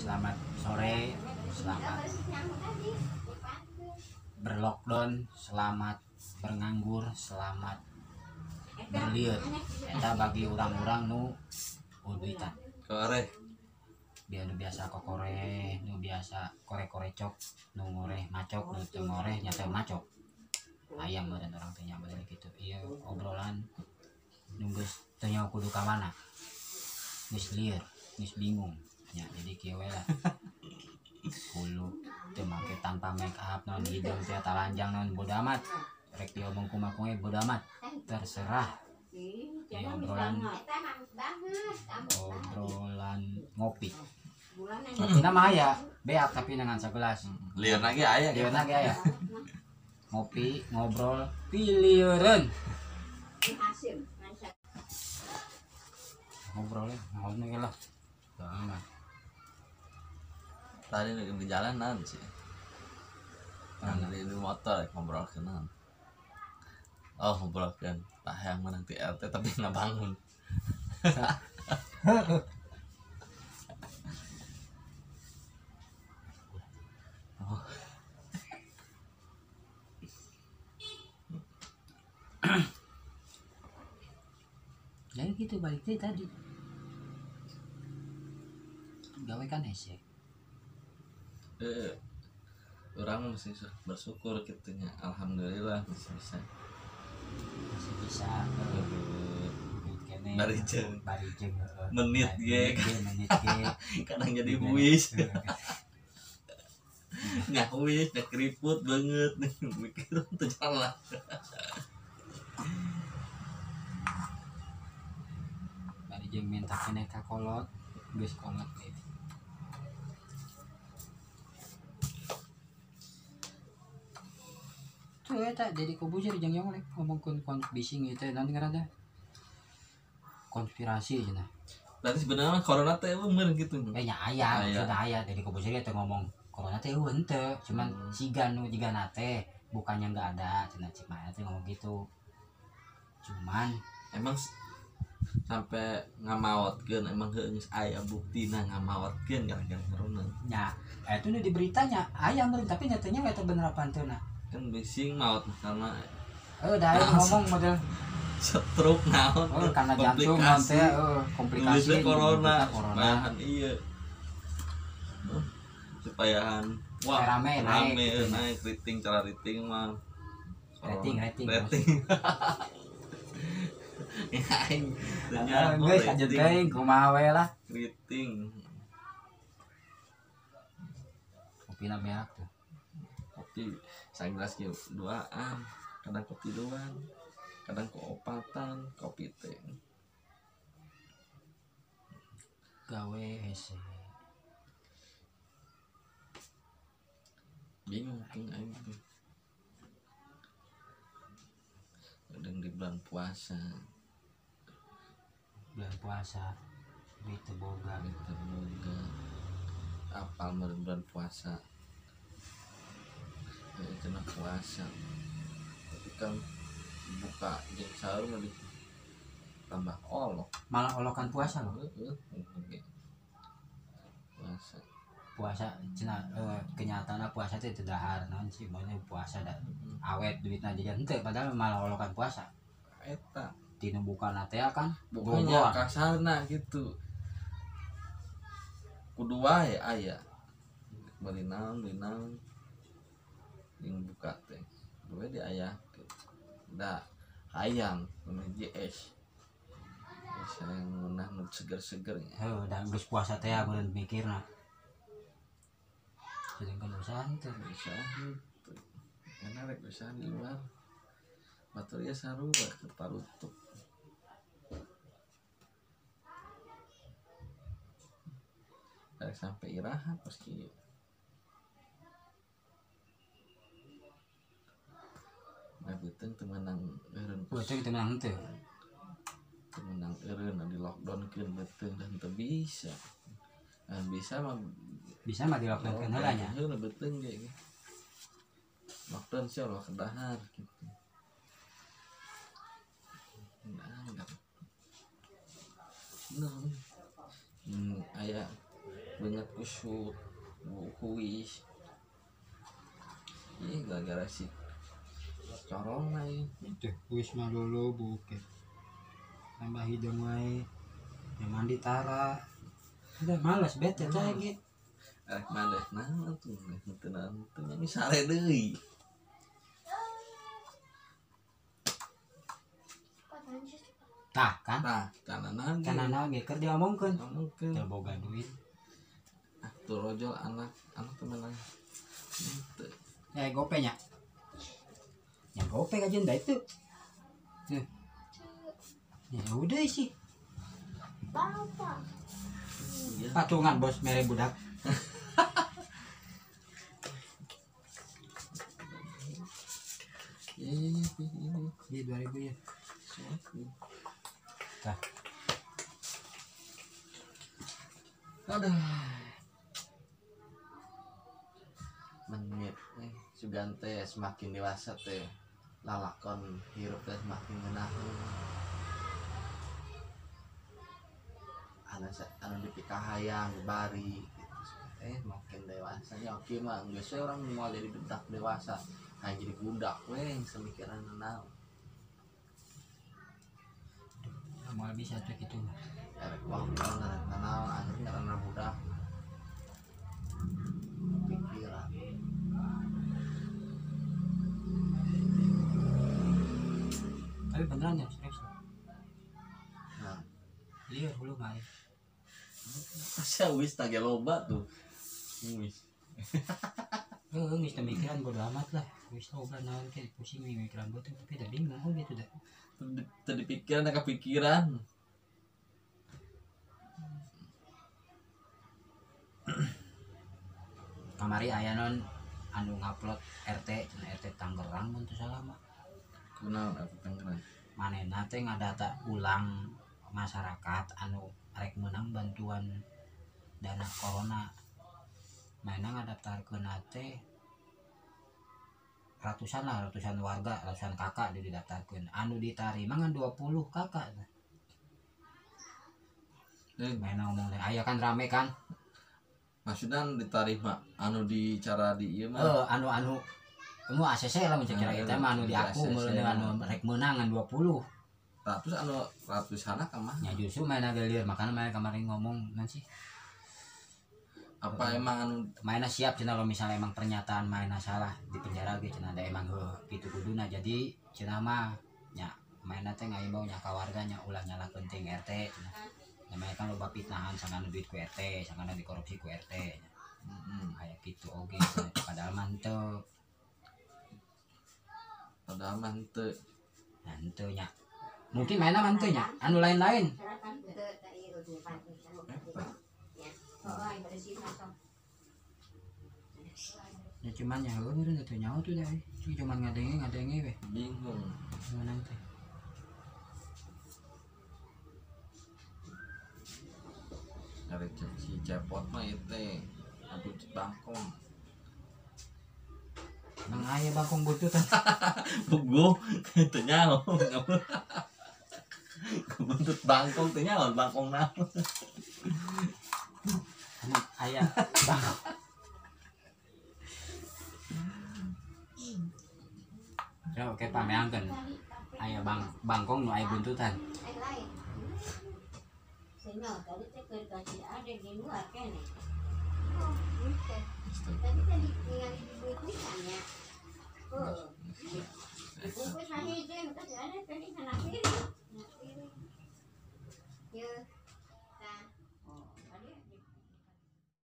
Selamat sore, selamat berlockdown, selamat bernganggur, selamat berlieur. Eta bagi orang-orang nu duitan. Koreh. Biar nu biasa kokoreh, nu biasa kore-kore cok, nu ngoreh macok, nu teu ngoreh nya teu macok. Hayang meureun urang teh nya bener kitu. Ieu obrolan nu geus teu nyaho kudu ka mana. Geus lieur, geus bingung. Nya jadi kieu we lah. Hulu teu make tanpa make up naon hideung teh talanjang naon bodo amat. Rek diomong kumaha kumaha bodo amat. Terserah. Ieu obrolan obrolan ngopi. Ngopina mah aya, beak tapi dengan sagelas. Lieur lagi aya. Lieur lagi aya. Ngopi, ngobrol, pilieureun. Ngobrolnya naon we lah. Amat. Tadi di jalan naon sih. Nah, di motor ngobrol naon. Oh, ngobrolkeun tah yang menang ti RT tapi nggak bangun. Oh. Jadi gitu balik deh tadi. Gawe kan hese. Orang masih bersyukur gitunya. Alhamdulillah masih bisa. Masih bisa barijeng menit ge kadang jadi buis ngawis dah keriput banget mikir tuh jalan. Barijeng minta kene ka kolot geus kolot gitu. Tuh eta jadi Corbuzier jeung yang ngomongkeun bising ieu teh naon ngaranna konspirasi cenah. Berarti sebenarnya corona teh eueuh gitu. Nya aya, maksudna aya jadi Corbuzier teh ngomong corona teh eueuh henteu, cuman siga nu jigana teh bukannya enggak ada cenah cik mah teh ngomong gitu. Cuman emang sampai ngamaotkeun emang heuh geus aya buktina ngamaotkeun gara-gara corona. Nya, eta nu di beritanya aya meureun tapi nyatanya eta bener apa henteu na. Kan bising maut karena dah ngomong model stroke naon karena jantung naon teh komplikasi corona bahan iya supaya wah rame rame naik rating cara rating mah rating aing geus aja teuing kumaha we lah rating kopina beak tuh kopi sagelas ge duaan kadang kopi duaan kadang koopatan kopi teh gawe hese bingung king aing teh kadang di bulan puasa duit teu boga apal meureun bulan puasa cenah puasa tapi kan buka jeung sahur mah tambah olok malah olokan puasa loh. Puasa cenah kenyataanna puasa teh teu dahar naon sih maunya puasa da awet duitna jajan henteu padahal malah olokan puasa eta tinu bukana teh kan pokoknya kasarna gitu kudu wae aya beli naon yang buka teh gue di ayah da hayang JS saya ngunah nu seger-segernya heuh da geus puasa teh meureun mikirna sedangkan usaha teh usaha karena rek usaha di luar batur ya sarua ke parutuk rek sampai iraha pas kieu. Nah, beuteung teu meunang eureun. Beuteung teu meunang henteu. Teu meunang eureun di lockdown keun beuteung dan teu bisa. Nah, bisa mah di lockdown keun heula nya. Heuh beuteung ge. Lockdown sih ulah kedahar gitu. Nah, enggak. Nah, aya Beungeut kusut kuis. Ih gara-gara si corona ieu. Itu kuis mah dulu buke. Tambah hidung wae. Ya mandi tara. Udah malas bete teh ge. Rek mandi naon tuh teu naon teu nyanyi sare deui. Tah kan? Tah, kana naon ge keur diomongkeun. Omongkeun. Teu boga duit. Ah, tuh rojol anak temenan. Teu. Ya gope nya. Ya gope kajian dah itu. Tuh. Ya udah sih. Bapak. Patungan bos mere budak. Ini 2000 ya. Tah. Aduh. Menit nih sugan teh semakin dewasa teh lalakon hirup teh semakin ngeunaheun. Anu dipikahayang bari gitu. Makin dewasa nya oke mah geus we urang moal jadi budak dewasa, hayang jadi budak we semikiran naon. Moal bisa teh kitu mah. Erek waktu naon akhirnya karena budak. Pikiran. Tapi beneran ya serius. Nah, lieur hulu mah. Asa wis tage loba tuh. Wis. Heeh, geus teu mikiran bodo amat lah. Wis loba naon ke pusing mikiran beuteung tapi da bingung gitu dah. Teu dipikiran da kepikiran. Kamari aya non anu ngupload RT cenah RT Tangerang mun teu salah mah. Kunaon RT Tangerang? Manehna teh ngadata ulang masyarakat anu rek meunang bantuan dana corona. Manehna ngadaftarkeun teh ratusan lah, ratusan warga, ratusan kakak didaftarkeun. Anu ditarima ngan 20 kakak. Manehna ngomong teh aya kan rame kan? Maksudnya diterima anu di cara di ieu mah. Anu anu ACC lah mun cara eta mah anu di aku meuleuh anu rek meunang ngan 20. Ratus anu ratusan ka mah. Nya justru maena gelir makana maena kemarin ngomong naon sih? Apa emang anu maena siap cenah kalau misalnya emang pernyataan maena salah di penjara ge cenah da emang heuh kitu kuduna jadi cenah mah nya maena teh ngaimbau nya ka warga nya ulah nyalahkeun ting RT cenah. Namanya kan loba fitnahan sangana duit ku RT, sangana dikorupsi ku RT. Aya kitu oge padahal mah henteu. Padahal mah henteu. Nah henteu nya. Mungkin mainna mah henteu nya, anu lain-lain. Ya cuman ya heueuh meureun teu nyaho tuh deh. Cuman ngadenge we. Bingung. Gimana teh? Dari si cepot mah itu buntut bangkong. Emang aya bangkong buntutan. Puguh teu nyaho. Buntut bangkong teu nyaho bangkong naon. Emang aya bangkong. Ya oke pameangkeun. Aya bangkong nu aya buntutan. Tadi teh keur kasih ada di luar kene. Oh, gitu. Tadi tadi ningali dibungkusan ya. Oh. Dibungkus sahiji kasih ada tadi sana piring. Ya.